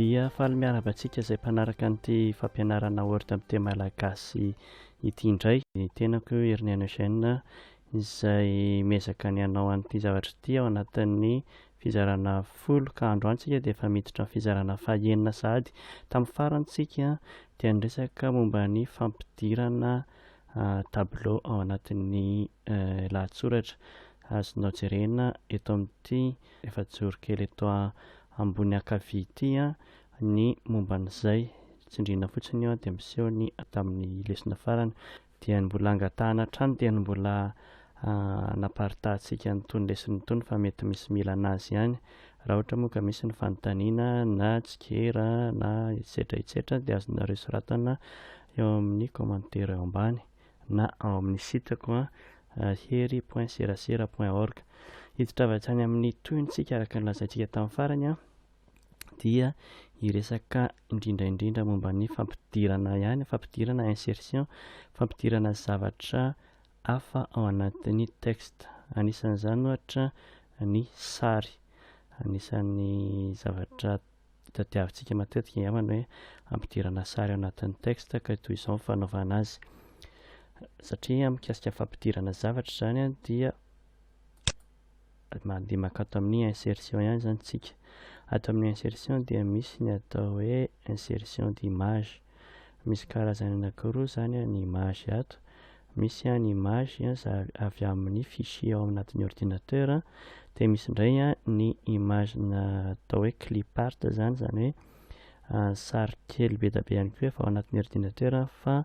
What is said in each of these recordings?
Dia faly miarahaba antsika izay mpanaraka an'ity fampianarana Word amin'ny teny malagasy ity indray. Ny tenako Heriniaina Eugène izay miezaka ny hanao an'ity zavatra ity ao anatin'ny fizarana folo ka androany tsika dia efa miditra amin'ny fizarana fahenina sahady. Tamin'ny farany tsika dia niresaka momba ny fampidirana tableau ao anatin'ny lahatsoratra. Azonao jerena eto amin'ity efajoro kely eto ambony ankavia ity ny momba an'izay. Tsindriana fotsiny eo dia miseho ny tamin'ny lesona farany. Dia ny mbola angatahana hatrany dia ny mbola anaparitahantsika an'itony lesona itony fa mety misy mila anazy ihany. Raha ohatra moa ka misy ny fanontaniana na tsikera na etsetra etsetra dia azonareo soratana eo amin'ny commentaire eo ambany na ao amin'ny site-ko hery point serasera point org. Hiditra avy hatrany amin'ny tohiny tsika araka ny lazaintsika tamin'ny farany dia hiresaka indrindra indrindra momba ny fampidirana ihany, fampidirana insertion, fampidirana zavatra hafa ao anatin'ny texte. Anisan'izany ohatra ny sary. Anisan'ny zavatra tadiavintsika matetika angamba ny hoe ampidirana sary ao anatin'ny texte ka toy izao ny fanaovana azy. Satria mikasika fampidirana zavatra izany dia mandeha mankato amin'ny insertion ihany izany tsika. Ato amin'ny insertion dia misy ny atao hoe insertion d'image. Misy karazany anankiroa izany ny image ato. Misy ny image izay avy amin'ny fichier ao anatin'ny ordinateur, dia misy indray ny image atao hoe clip art izany, izany hoe sary kely be dia be ihany koa efa ao anatin'ny ordinateur fa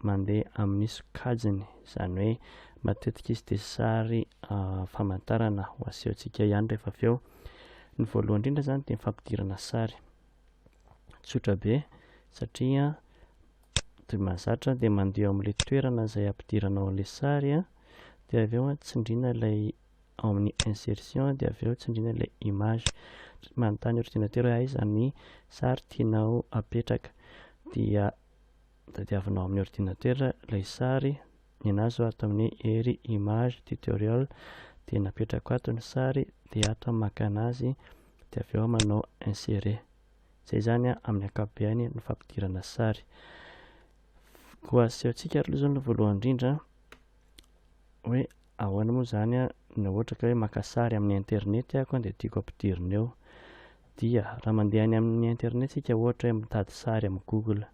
mandeha amin'ny sokajiny, izany hoe matetika izy dia sary famantarana ho asehontsika ihany rehefa avy eo. Ny voalohany indrindra izany dia ny fampidirana sary. Tsotra be satria toy mahazatra dia mandeha eo amin'ilay toerana izay ampidiranao an'ilay sary dia avy eo tsindriana ilay ao amin'ny insertion dia avy eo tsindriana ilay image. Manontany ordinateur hoe aiza ny sary tianao apetraka dia tadiavinao amin'ny ordinateur ilay sary. Ny anahy zao ato amin'ny hery image tutorial dia napetrako ato ny sary dia ato aho maka anazy dia avy eo aho manao insérer. Izay izany amin'ny ankapobeany ny fampidirana sary. Koa asehontsika aloha izao ny voalohany indrindra hoe ahoana moa izany na ohatra ka hoe maka sary amin'ny internet aho dia tiako ampidirina eo. Dia raha mandeha any amin'ny internet isika ohatra hoe mitady sary amin'ny Google,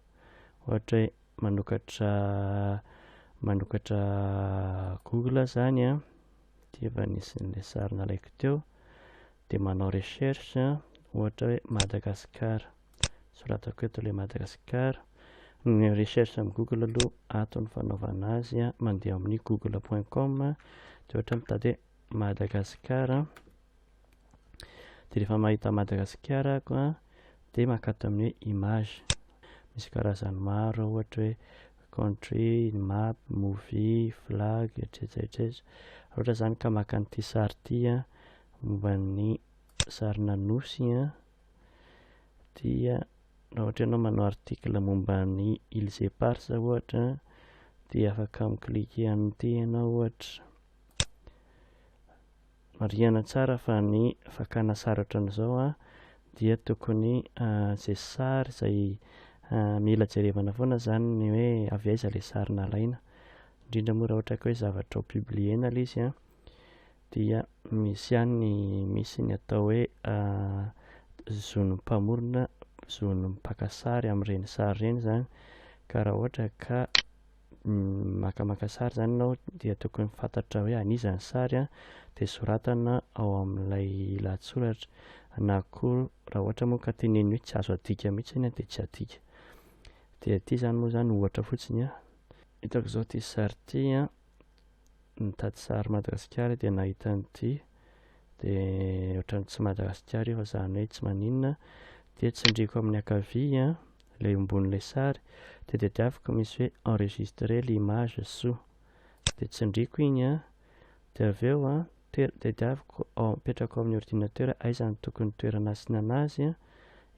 ohatra hoe manokatra manokatra Google izany an, ity efa nisy an'ilay sary nalaiko teo, dia manao recherche ohatra hoe Madagascar, soratako eto ilay Madagascar, ny recherche amin'ny Google aloha ato ny fanaovana azy an, mandeha amin'ny google point com dia ohatra mitady hoe Madagascar, dia rehefa mahita Madagascar ako an, dia mankato amin'ny hoe image, misy karazany maro ohatra hoe country, map, movie, flag, etsetra etsetra, raha ohatra izany ka maka an'ity sary ity an, momba ny sarina nosy an, dia raha ohatra ianao manao article momba ny îles éparses ohatra dia afaka mi-cliquer an'ity ianao ohatra. Marihana tsara fa ny fakana sary ohatran'izao an dia tokony izay sary izay mila jerevana foana izany ny hoe avy aiza ilay sary nalaina, indrindra moa raha ohatra ka hoe zavatra ho publier-na ilay izy an dia misy ihany ny misy ny atao hoe zon'ny mpamorona, zon'ny mpaka sary amin'ireny sary ireny izany ka raha ohatra ka makamaka sary izany ianao dia tokony fantatra hoe an'iza ny sary an, dia soratana ao amin'ilay lahatsoratra na koa raha ohatra moa ka teneniny hoe tsy azo adika mihitsy dia tsy adika. Dia ity izany moa izany ohatra fotsiny an. Hitako izao ity sary ity an, nitady sary Madagasikara dia nahita an'ity dia ohatran'ny tsy Madagasikara io fa izany hoe tsy maninona dia tsindriako amin'ny ankavia an, ilay ambonin'ilay sary dia tadiaviko misy hoe enregistrer l'image sous dia tsindriako iny an, dia avy eo an tadiaviko ao apetrako ao amin'ny ordinateur aiza no tokony toerana asiana anazy an,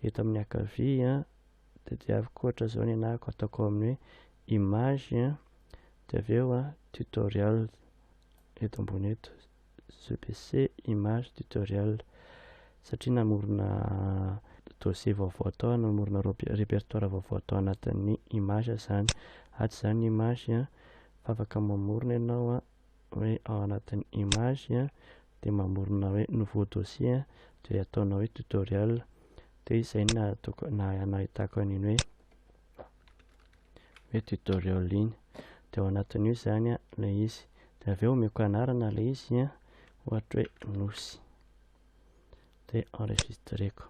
eto amin'ny ankavia an, tadiaviko ohatra izao ny anahako ataoko ao amin'ny hoe image an, dia avy eo an tutorial eto ambony eto GPC image tutorial satria namorona dossier vaovao tao, namorona répertoire vaovao tao anatin'ny image zany. Ato zany image a, fa afaka mamorona ianao a hoe ao anatin'ny image a, dia mamorona hoe nouveau dossier, dia ataonao hoe tutoriel. Dia izay no nahataoko nahitako an'iny hoe hoe tutoriel iny. Dia ao anatin'io zany a ilay izy. Dia avy eo omeko anarana ilay izy a, ohatra hoe nosy. Dia enregistreko.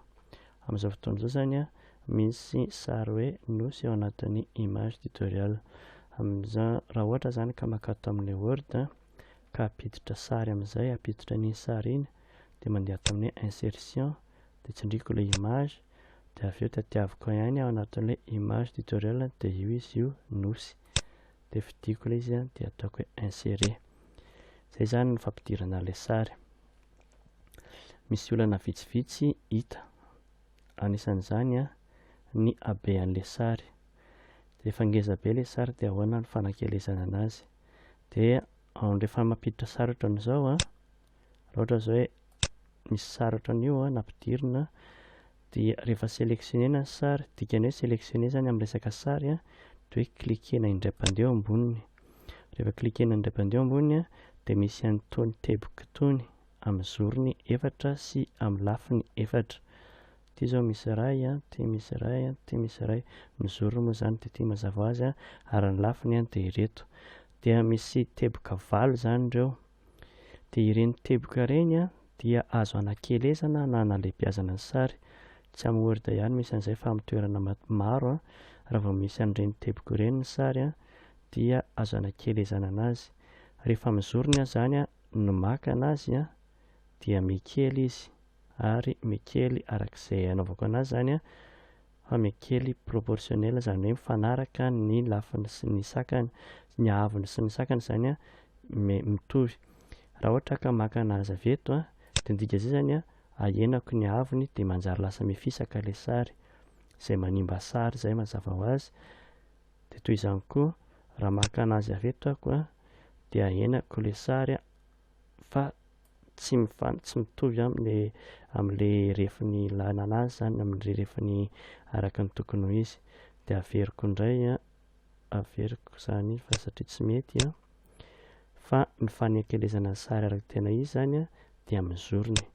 Amin'izao fotoana izao zany a, misy sary hoe nosy ao anatin'ny image tutoriel. Amin'izao raha ohatra zany ka makato amin'ilay Word a, ka hampiditra sary amin'izay, hampiditra an'iny sary iny, dia mandeha ato amin'ny insertion, dia tsindriko ilay image, dia avy eo tadiaviko ihany ao anatin'ilay image tutoriel, dia io izy io nosy. Dia fidiko ilay izy a, dia ataoko hoe insérer. Izay zany ny fampidirana ilay sary. Misy olana vitsivitsy hita. Anisan'izany a ny habean'ilay sary. Rehefa ngeza be ilay sary dia ahoana ny fanakelezana anazy. Dia rehefa mampiditra sary ohatran'izao a, raha ohatra zao hoe misy sary ohatran'io a nampidirina, dia rehefa sélectionnena ny sary, dikany hoe sélectionner zany amin'ny resaka sary a, dia hoe cliquena indray mpandeha eo amboniny. Rehefa cliquena indray mpandeha eo amboniny a, dia misy an'itony teboka itony amin'ny zorony efatra sy amin'ny lafiny efatra. Ity zao misy iray a, ity misy iray a, ity misy iray. Ny zorony moa zany dia ity mazava ho azy a, ary ny lafiny a dia ireto. Dia misy teboka valo zany ireo. Dia ireny teboka ireny a dia azo anakelezana na analehibiazana ny sary. Tsy amin'ny Word ihany misy an'izay fa amin'ny toerana maro a, raha vao misy an'ireny teboka ireny ny sary a dia azo anakelezana anazy. Rehefa amin'ny zorony zany a no maka anazy a dia mikely izy, ary mikely arak'izay anaovako anazy zany a, fa mikely proportionnel, zany hoe mifanaraka ny lafiny sy ny sakany, ny haavony sy ny sakany zany a mitovy. Raha ohatra ka maka anazy avy eto a, dia ny dika izay zany a ahenako ny haavony dia manjary lasa mifisaka ilay sary, izay manimba sary izay mazava ho azy. Dia toy izany koa raha maka anazy avy eto ako a, dia ahenako ilay sary a, fa tsy tsy mitovy amin'le amin'le refin'ny ilana anazy zany, amin'le refiny araka ny tokony ho izy. Dia averiko indray a, averiko zany fa satria tsy mety a, fa ny fanekelezana ny sary araka ny tena izy zany a dia amin'ny zorony,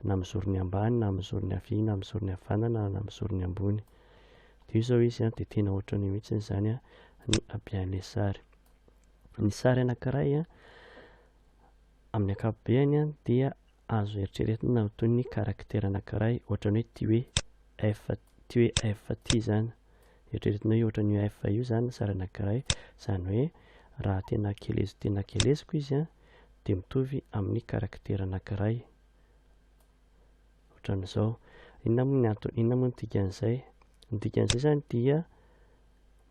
na amin'ny zorony ambany, na amin'ny zorony havia, na amin'ny zorony havanana, na amin'ny zorony ambony. Dia io zao izy a, dia tena ohatran'io mihitsy zany a ny habean'ilay sary. Ny sary anankiray a amin'ny ankapobeny a dia azo eritreretina ho toy ny karaktera anankiray, ohatran'ny hoe ity hoe F, ity hoe F ity zany. Eritreretina hoe ohatran'io F io zany ny sary anankiray, izany hoe raha tena kelezo tena keleziko izy a dia mitovy amin'ny karaktera anankiray ohatran'izao. Inona moa ny antony, inona moa ny dikan'izay? Ny dikan'izay zany dia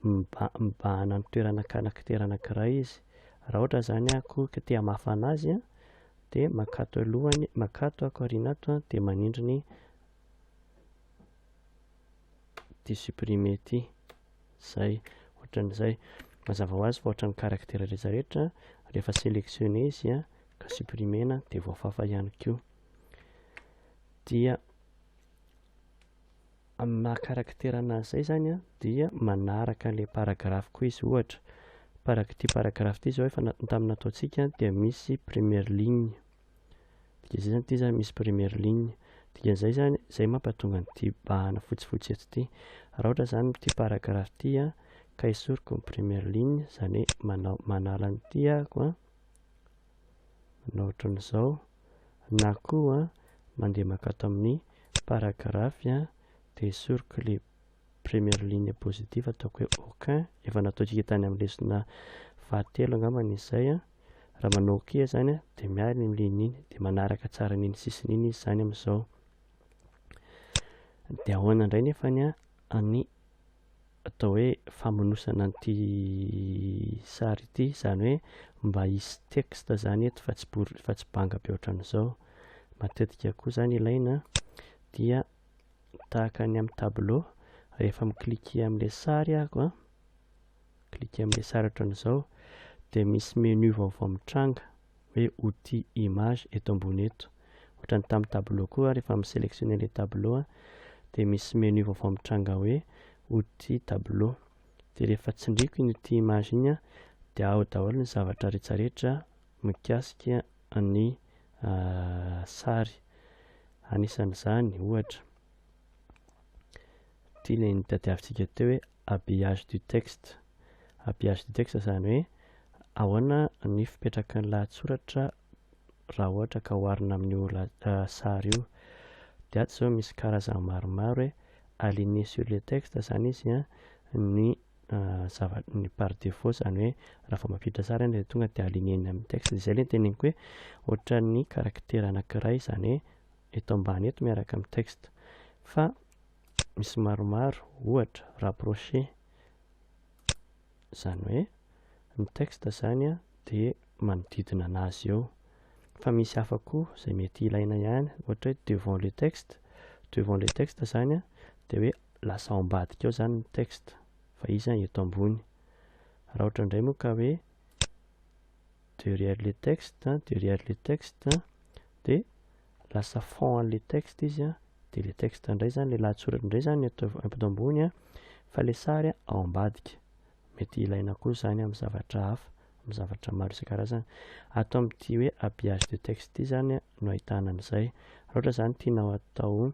mibahana ny toerana karaktera anankiray izy. Raha ohatra zany aho ka te hamafa anazy a, dia makato alohany, makato ako aoriana ato a, dia manindry ny ity supprimer ity. Zay, ohatran'izay. Mazava ho azy fa ohatran'ny karaktera rehetra rehetra, rehefa sélectionner izy a, ka supprimena dia voafafa ihany koa. Dia amin'ny maha karaktera anazy zay zany a, dia manaraka an'ilay paragraphe koa izy. Ohatra, ity paragraphe ity zao efa tamin'ny nataontsika dia misy première ligne. Dikan'izay zany ity zany misy première ligne. Dikan'izay zany, zay mampatonga an'ity bahana fotsifotsy eto ity. Raha ohatra zany ity paragraphe ity a, ka esoriko ny première ligne, zany hoe manao manala an'ity ako a, manao ohatran'izao, na koa mandeha makato amin'ny paragraphe a, dia esoriko le première ligne positive, ataoko hoe aucun, efa nataontsika tany amin'ny lesona fahatelo angambany izay a. Raha manao ok zany a, dia miala iny ligne iny, dia manaraka tsara an'iny sisiny iny izy zany amin'izao. Dia ahoana indray nefany a ny atao hoe famonosana an'ity sary ity, izany hoe mba hisy texte zany eto fa tsy bory, fa tsy banga be ohatran'izao. Matetika koa zany ilaina dia tahaka ny amin'ny tableau, rehefa mi-cliquer amin'ilay sary aho a, cliquer amin'ilay sary ohatran'izao, dia misy menu vaovao mitranga hoe outil image eto ambony eto. Ohatran'ny tamin'ny tableau koa rehefa mi-sélectionner ilay tableau a, dia misy menu vaovao mitranga hoe outil tableau. Dia rehefa tsindriko iny outil image iny an, dia ao daholo ny zavatra rehetrarehetra mikasika ny sary. Anisan'izany ohatra, ity ilay notadiavintsika teo hoe habillage du texte. Habillage du texte izany hoe ahoana ny fipetraky ny lahatsoratra raha ohatra ka oharina amin'io sary io. Dia ato izao misy karazany maromaro hoe aligner sur le texte izany izy an, ny zava- ny par défaut izany hoe raha vao mampiditra sary ianao dia tonga dia aligner-ny amin'ny texte. Izay ilay noteneniko hoe ohatran'ny caractère anankiray izany hoe eto ambany eto miaraka amin'ny texte. Fa misy maromaro ohatra rapprocher izany hoe ny texte izany an dia manodidina anazy eo. Fa misy hafa koa izay mety ilaina ihany ohatra hoe devant le texte, devant le texte izany an dia hoe lasa ao ambadika ao izany ny texte fa izy an eto ambony. Raha ohatra indray moa ka hoe derrière le texte, derrière le texte dia lasa fond an'ilay texte izy an, dia ilay texte indray izany, ilay lahatsoratra indray izany eto eto ambony an, fa ilay sary ao ambadika. Mety ilaina koa izany amin'ny zavatra hafa, amin'ny zavatra maro isan-karazany. Ato amin'ity hoe habillage de texte ity izany no ahitana an'izay. Raha ohatra izany tianao atao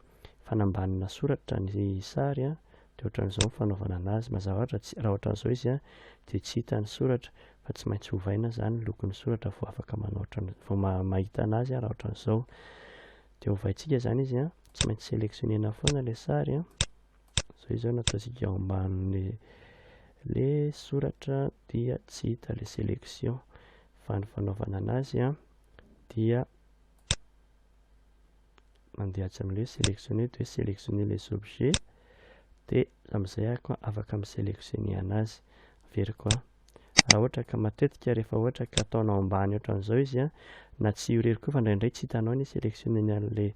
fanambanina soratra ny sary an, dia ohatran'izao ny fanaovana anazy. Mazava loatra tsy raha ohatran'izao izy an, dia tsy hita ny soratra fa tsy maintsy ovaina izany ny lokon'ny soratra vao afaka manao ohatran- vao mahita anazy raha ohatran'izao. Dia ovaintsika izany izy an, tsy maintsy sélectionner-na foana ilay sary an. Zao izao no ataontsika ao ambanin'le le soratra dia tsy hita le sélection fa ny fanaovana anazy an dia mandeha atsy amin'ilay hoe sélectionner dia hoe sélectionner les objets dia amin'izay aho afaka mi-sélectionner anazy. Averiko an. Raha ohatra ka matetika rehefa ohatra ka ataonao ambany ohatran'izao izy an, na tsy io irery koa fa indraindray tsy hitanao ny sélectionner an'ilay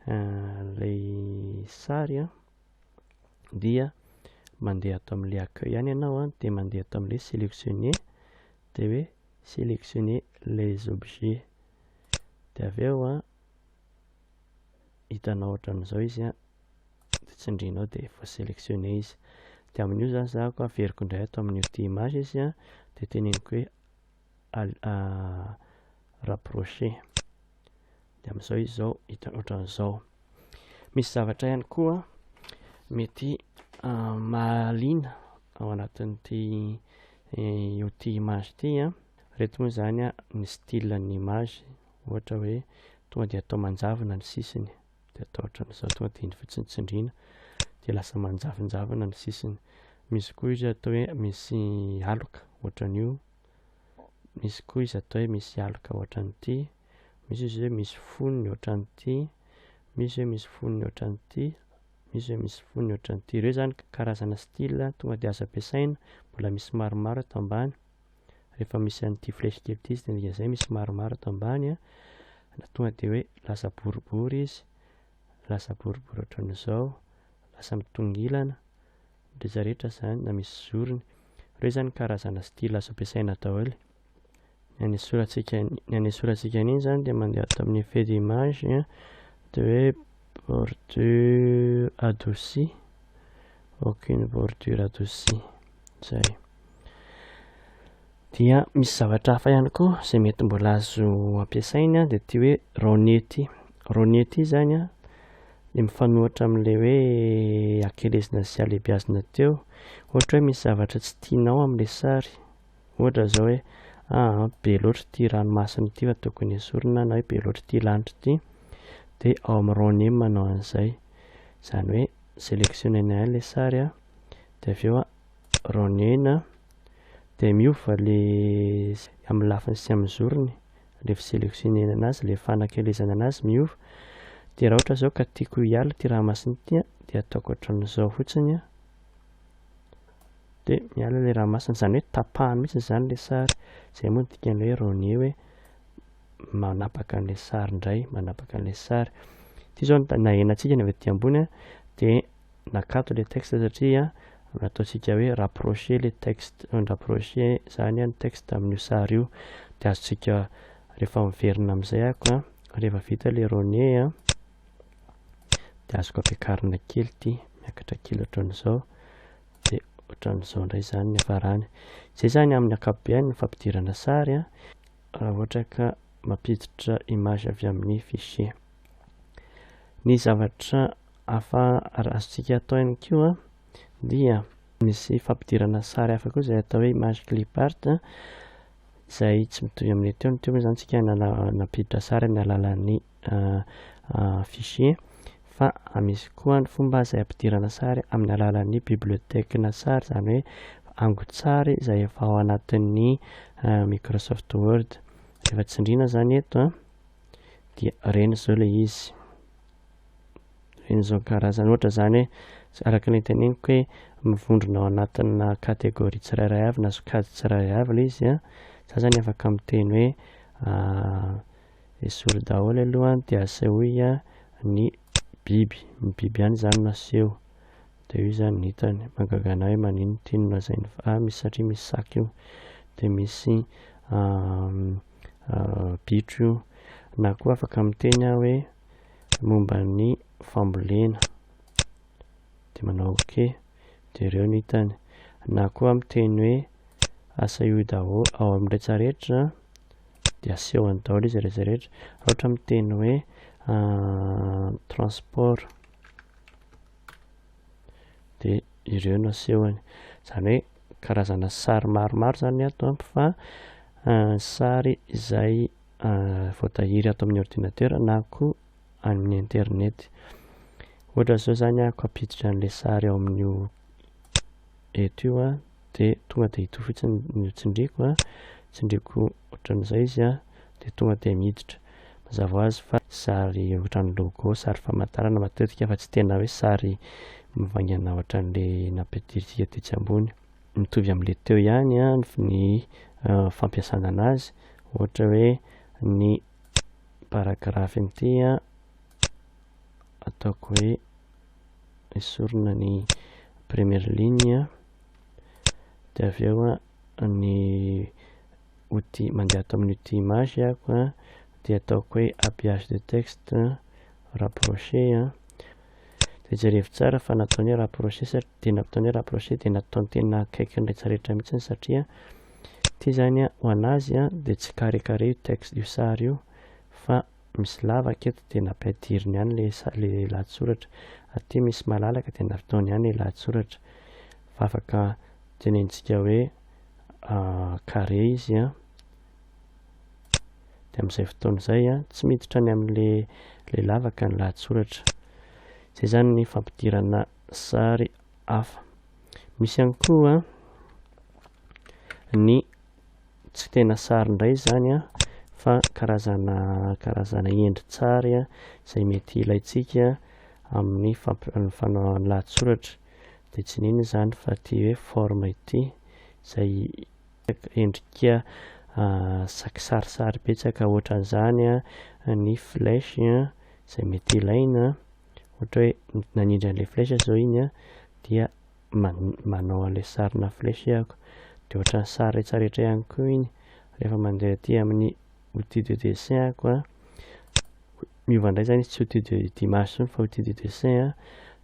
ilay sary an, dia mandeha ato amin'ilay accueil ihany ianao an, dia mandeha ato amin'ilay sélectionner dia hoe sélectionner les objets. Dia avy eo an, hitanao ohatran'izao izy an, dia tsindrinao dia voa-sélectionner izy. Dia amin'io zany za ko averiko indray ato amin'ny outil image izy an, dia teneniko hoe rapprocher. Dia amin'izao izy izao hita ohatran'izao. Misy zavatra ihany koa mety mahaliana ao anatin'ity outil image ity an. Ireto moa izany an ny style ny image, ohatra hoe tonga dia atao manjavona ny sisiny. Dia atao ohatran'izao tonga dia iny fotsiny tsindrina dia lasa manjavonjavona ny sisiny. Misy koa izy atao hoe misy aloka ohatran'io, misy koa izy atao hoe misy aloka ohatran'ity, misy izy hoe misy fonony ohatran'ity, misy hoe misy fonony ohatran'ity, misy hoe misy fonony ohatran'ity. Ireo izany karazana style tonga dia azo ampiasaina, mbola misy maromaro ato ambany. Rehefa misy an'ity flèche kely ity izy dia dikan'izay misy maromaro ato ambany an, na tonga dia hoe lasa boribory izy, lasa boribory ohatran'izao, lasa mitongilana, rehetra rehetra izany na misy zorony. Ireo izany karazana style azo ampiasaina daholo. Ny anesorantsika ny anesorantsika an'iny izany dia mandeha ato amin'ny effet d'image an, dia hoe bordure adoucie, aucune bordure adoucie, zay. Dia misy zavatra hafa ihany koa izay mety mbola azo ampiasaina dia ity hoe raonie ity. Raonie ity izany an, dia mifanohitra amin'ilay hoe hakelezina sy halehibiazina teo. Ohatra hoe misy zavatra tsy tianao amin'ilay sary, ohatra izao hoe aa be loatra ity ranomasina ity fa tokony esorina na hoe be loatra ity lanitra ity, dia ao amin'ny raonie manao an'izay. Izany hoe sélectionner-na ihany ilay sary an, dia avy eo an raonena dia miova le amin'ny lafiny sy amin'ny zorony le fiselectionner anazy le fanakelezana anazy miova dia raha ohatra zao ka tiako hiala ity ranomasina ity dia ataoko ohatran'izao fotsiny a dia miala le ranomasina izany hoe tapahana mihitsy izany le sary izay moa ny dikan'ilay hoe raonie hoe manapaka an'ilay sary indray manapaka an'ilay sary ity zao nahenantsika ny avy aty ambony a dia nakato le texte satria nataontsika hoe rapprocher le texte, rapprocher zany ny texte amin'io sary io de azontsika rehefa miverina amin'izay ako an, rehefa vita le raonie an, Dia azoko ampiakarina kely ity, miakatra kely ohatran'izao, dia ohatran'izao indray izany ny hafarany. Izay izany amin'ny ankapobeny ny fampidirana sary an, raha ohatra ka mampiditra image avy amin'ny fichier. Ny zavatra hafa azontsika atao ihany koa dia misy fampidirana sary hafa koa izay atao hoe image clip art izay tsy mitovy amin'ny teo. Ny teo moa izany tsika nampiditra sary amin'ny alalan'ny fichier fa misy koa ny fomba izay ampidirana sary amin'ny alalan'ny bibliothèque na sary, izany hoe angon-tsary izay efa ao anatin'ny Microsoft Word. Rehefa tsindriana izany eto dia reny izao ilay izy. Reny izao karazany ohatra izany hoe araka ny teneniko hoe mivondrona ao anatina catégorie tsirairay avy na sokajy tsirairay avy ilay izy an. Za zany afaka miteny hoe esory daholo aloha dia asehoy ny biby, ny biby ihany izany no aseho. Dia io izany ny hitany. Mahagaga anah hoe maninona ity no lazainy fa misy satria misy saka io. Dia misy bitro io. Na koa afaka miteny aho hoe momba ny fambolena. Dia manao ok. Dia ireo no hitany. Na koa miteny hoe asehoy daholo ao amin'ny rehetrarehetra dia asehony daholo izy rehetrarehetra. Raha ohatra miteny hoe transport dia ireo no asehony. Izany hoe karazana sary maromaro izany ato an fa sary izay voatahiry ato amin'ny ordinateur na koa amin'ny internet. Ohatra izao izany aho hampiditra an'ilay sary ao amin'io eto io an, dia tonga dia ito fotsiny no tsindriko an, tsindriko ohatran'izay izy an, dia tonga dia miditra. Mazava ho azy fa sary ohatran'ny logo, sary famantarana matetika fa tsy tena hoe sary mivaingana ohatran'ilay nampidirintsika tetsy ambony. Mitovy amin'ilay teo ihany an ny fampiasana anazy, ohatra hoe ny paragraphe ity an ataoko hoe esorina ny première ligne dia avy eo an ny outil mandeha ato amin'ny outil image ako an dia ataoko hoe habillage de texte rapproché an dia jerevo tsara fa nataony hoe rapproché satria dia nataony hoe rapproché dia nataony tena akaiky ny rehetra mihitsy satria ity zany an ho anazy an dia tsy carré carré io texte io sary io fa misy lavaka eto dia nampiadiriny ihany le le lahatsoratra, aty misy malalaka dia nataony ihany le lahatsoratra fa afaka tenenintsika hoe carré izy an, dia amin'izay fotoana izay an tsy miditra any amin'le le lavaka ny lahatsoratra. Izay zany ny fampidirana sary hafa. Misy ihany koa ny tsy tena sary indray izany an, fa karazana karazana endri-tsary izay mety ilaintsika amin'ny fanaovana lahatsoratra. Dia tsy n'inona izany fa ity hoe forme ity izay endrika kisarisary betsaka ohatran'izany ny flèche izay mety ilaina. Ohatra hoe nanindry an'ilay flèche izao iny an, dia manao an'ilay sarina flèche ako. Dia ohatran'ny sary rehetrarehetra ihany koa iny. Rehefa mandeha aty amin'ny outil de dessin ako an, miova indray izany izy tsy outil de d'image intsony fa outil de dessin an,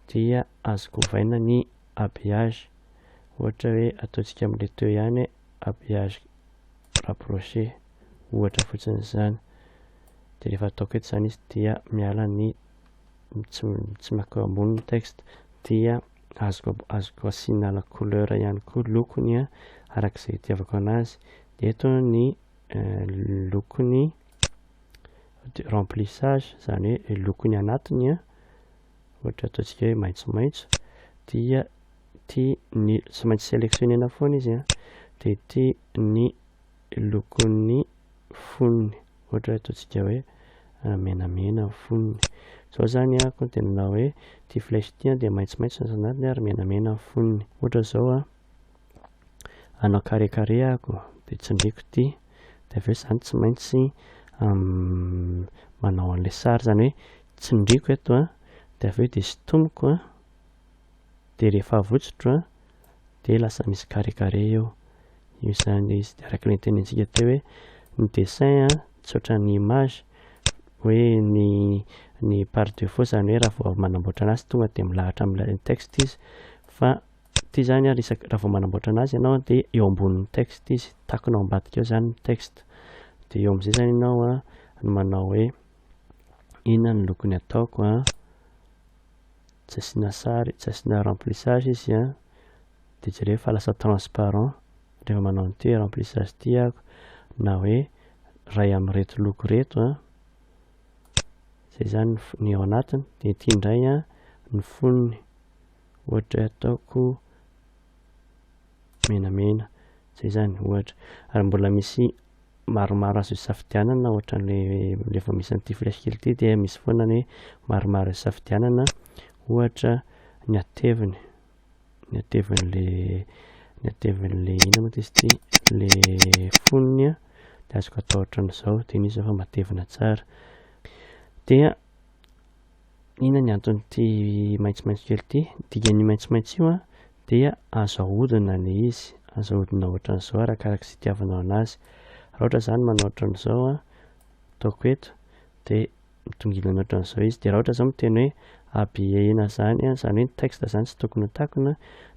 dia azoko ovaina ny habillage. Ohatra hoe ataontsika amin'ilay teo ihany hoe habillage rapproché, ohatra fotsiny izany. Dia rehefa ataoko eto izany izy dia miala ny tsy tsy mankao ambony ny texte dia azoko azoko asiana la couleur ihany koa lokony a araka izay itiavako anazy. Dia eto ny lokony remplissage izany hoe lokony anatiny a, ohatra ataontsika hoe maitsomaitso dia ity ny tsy maintsy sélectionnena foana izy a, dia ity ny lokon'ny fonony ohatra hoe ataontsika hoe menamena ny fonony. Izao izany a koa dia nanao hoe ity flèche ity a dia maitsomaitso ny anatiny ary menamena ny fonony. Ohatra izao a hanao carré carré aho dia tsindriko ity dia avy eo izany tsy maintsy manao an'ilay sary izany hoe tsindriko eto a dia avy eo dia sintomiko a dia rehefa avotsotro a dia lasa misy carré carré eo. Io izany ilay izy. Dia araka ilay notenenintsika teo hoe ny dessin a tsy ohatran'ny image. hoe ny ny par défaut izany hoe raha vao manamboatra anazy tonga dia milahatra amin'ilay texte izy fa ity izany an isaky raha vao manamboatra anazy ianao dia eo ambonin'ny texte izy, takona ao ambadika ao izany ny texte. Dia eo amin'izay izany ianao an no manao hoe inona ny lokony ataoko an, tsy asiana sary, tsy asiana remplissage izy an, dia jereo fa lasa transparent rehefa manao an'ity remplissage ity aho na hoe iray amin'ireto loko ireto an, izay izany ny ao anatiny, dia ity indray an ny fonony, ohatra hoe ataoko menamena, izay izany ohatra, ary mbola misy maromaro azo isafidianana ohatran'le rehefa misy an'ity flèche kely ity dia misy foana ny maromaro isafidianana ohatra ny hateviny ny hatevin'le ny hatevin'le inona moa izy ity le fonony a dia azoko atao ohatran'izao dia iny izy efa matevina tsara dia inona ny anton'ity maitsomaitso kely ity dikan'io maitsomaitso io a dia azo ahodina le izy azo ahodina ohatran'izao arakaraka izay itiavanao anazy raha ohatra izany manao ohatran'izao a ataoko eto dia mitongilana ohatran'izao izy dia raha ohatra izao miteny hoe habillena zany a izany hoe ny texte zany tsy tokony ho takona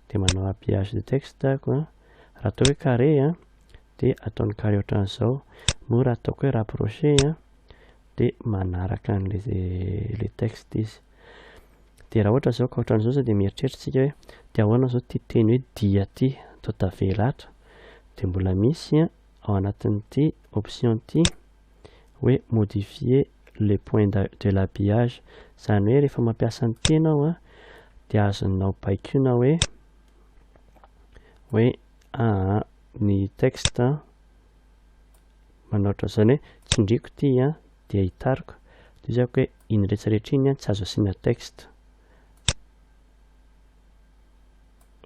dia manao habillage de texte ako a raha atao hoe carré a dia ataony carré ohatran'izao moa raha ataoko hoe rapproché a dia manaraka an'le le texte izy dia raha ohatra izao ka ohatran'izao zao dia mieritreritra isika hoe dia ahoana izao ity teny hoe dia ity atao tavela ato dia mbola misy a ao anatin'ity option ity hoe modifier le point de l'habillage izany hoe rehefa mampiasa an'ity ianao a dia azonao baikoina hoe hoe aa ny texte manao ohatran'izany hoe tsindriko ity a dia hitariko dia izy ako hoe iny rehetrarehetra iny a tsy azo asiana texte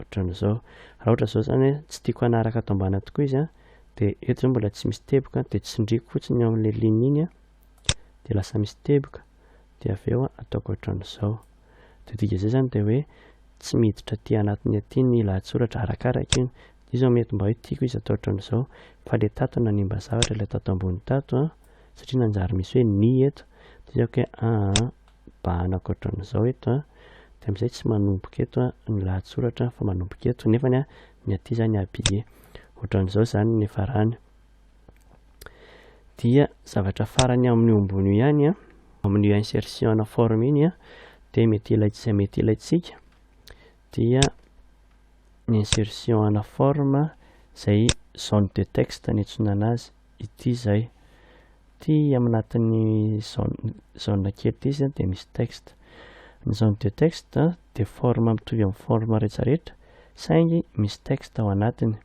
ohatran'izao. Raha ohatra izao zany hoe tsy tiako hanaraka ato ambany ato koa izy an, dia eto zao mbola tsy misy teboka dia tsindriko fotsiny eo amin'ilay ligne iny an, dia lasa misy teboka, dia avy eo ataoko ohatran'izao. Dia dikan'izay zany dia hoe tsy miditra aty anatiny aty ny lahatsoratra arakaraka iny. Io zao mety mba hoe tiako izy atao ohatran'izao, fa ilay tato nanimba zavatra ilay tato ambony tato an, satria nanjary misy hoe ny eto, dia ataoko hoe aa bahanako ohatran'izao eto an, dia amin'izay tsy manomboka eto an ny lahatsoratra fa manomboka eto nefany an ny aty zany habillé ohatran'izao zany ny farany dia zavatra farany amin'io ambony io ihany an amin'io insertion ana forme iny an dia mety ilaitsika mety ilaitsika dia ny insertion ana forme izay zone de texte ny antsoina anazy ity izay Ity anatin'ny zone zone kely ity izy dia misy texte. Ny zone de texte dia forme mitovy amin'ny forme rehetrarehetra saingy misy texte ao anatiny.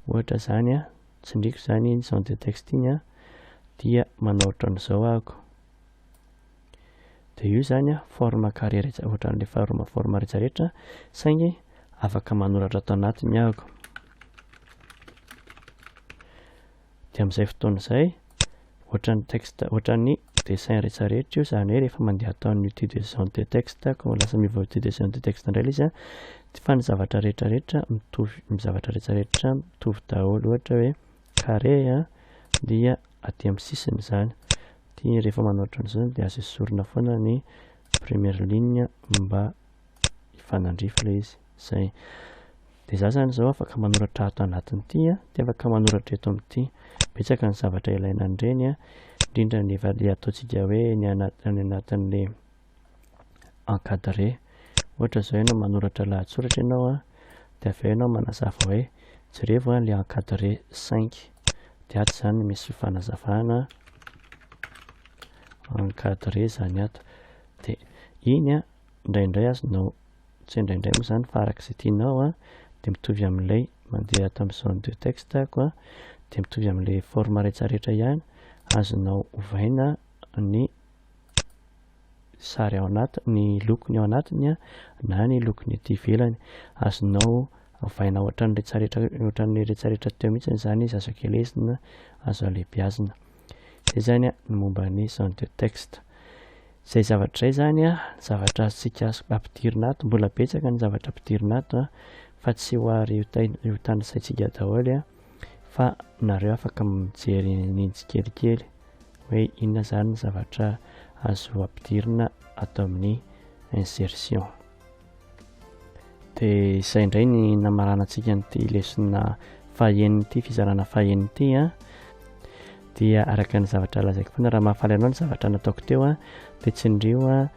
Ohatra izany a, tsindriko izany iny zone de texte iny a, dia manao ohatran'izao ahako. Dia io izany a, forme carré rehetra ohatran'ilay forme forme rehetrarehetra saingy afaka manoratra ato anatiny ahako. Dia amin'izay fotoana izay, ohatran'ny texte, ohatran'ny dessin rehetrarehetra io, izany hoe rehefa mandeha atao ny outil de zone de texte, ko lasa miova outil de zone de texte indray ilay izy an, fa ny zavatra rehetrarehetra mitovy, ny zavatra rehetrarehetra mitovy daholo, ohatra hoe carré an, dia aty amin'ny sisiny izany, dia rehefa manao ohatran'izao dia azo esorina foana ny première ligne mba hifanandrify ilay izy, izay. Dia za zany zao afaka manoratra ato anatin'ity a, dia afaka manoratra eto amin'ity. Betsaka ny zavatra ilaina an'ireny a, indrindra ny efa le ataontsika hoe ny anaty any anatin'le encadré. Ohatra zao ianao manoratra lahatsoratra ianao a, dia avy eo ianao manazava hoe jerevo a le encadré cinq. Dia ato zany misy fanazavana encadré zany ato. Dia iny a indraindray azonao tsy indraindray moa izany fa araka izay tianao an, dia mitovy amin'ilay mandeha ato amin'ny zone de texte ako an, dia mitovy amin'ilay forme rehetrarehetra ihany, azonao ovaina ny sary ao anaty, ny lokony ao anatiny an, na ny lokony ety ivelany, azonao ovaina ohatran'ny rehetrarehetra ohatran'ny rehetrarehetra teo mihitsy izany izy, azo akelezina, azo alehibiazina. Izay izany ny momba ny zone de texte. Izay zavatra izay izany an, zavatra azontsika ampidirina ato, mbola betsaka ny zavatra ampidirina ato an, fa tsy ho ary ho tanisaintsika daholo an, fa nareo afaka mijery an'iny tsikelikely. hoe inona izany ny zavatra azo ampidirina ato amin'ny insertion. Dia izay indray ny namaranantsika an'ity lesona fahenina ity, fizarana fahenina ity an. Dia araka ny zavatra lazaiko foana, raha mahafaly anao ny zavatra nataoko teo an, dia tsindrio an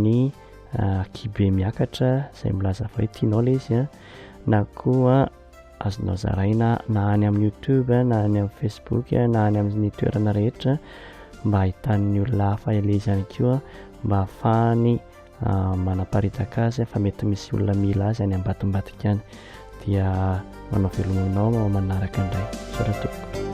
ny ankihibe miakatra izay milaza fa hoe tianao ilay izy an, na koa azonao zaraina na any amin'ny youtube na any amin'ny facebook na any amin'ny toerana rehetra mba ahitan'ny olona hafa ilay izy ihany koa mba ahafahany manaparitaka azy fa mety misy olona mila azy any ambadimbadika any dia manao veloma aminao manaraka indray. Misaotra tompoko.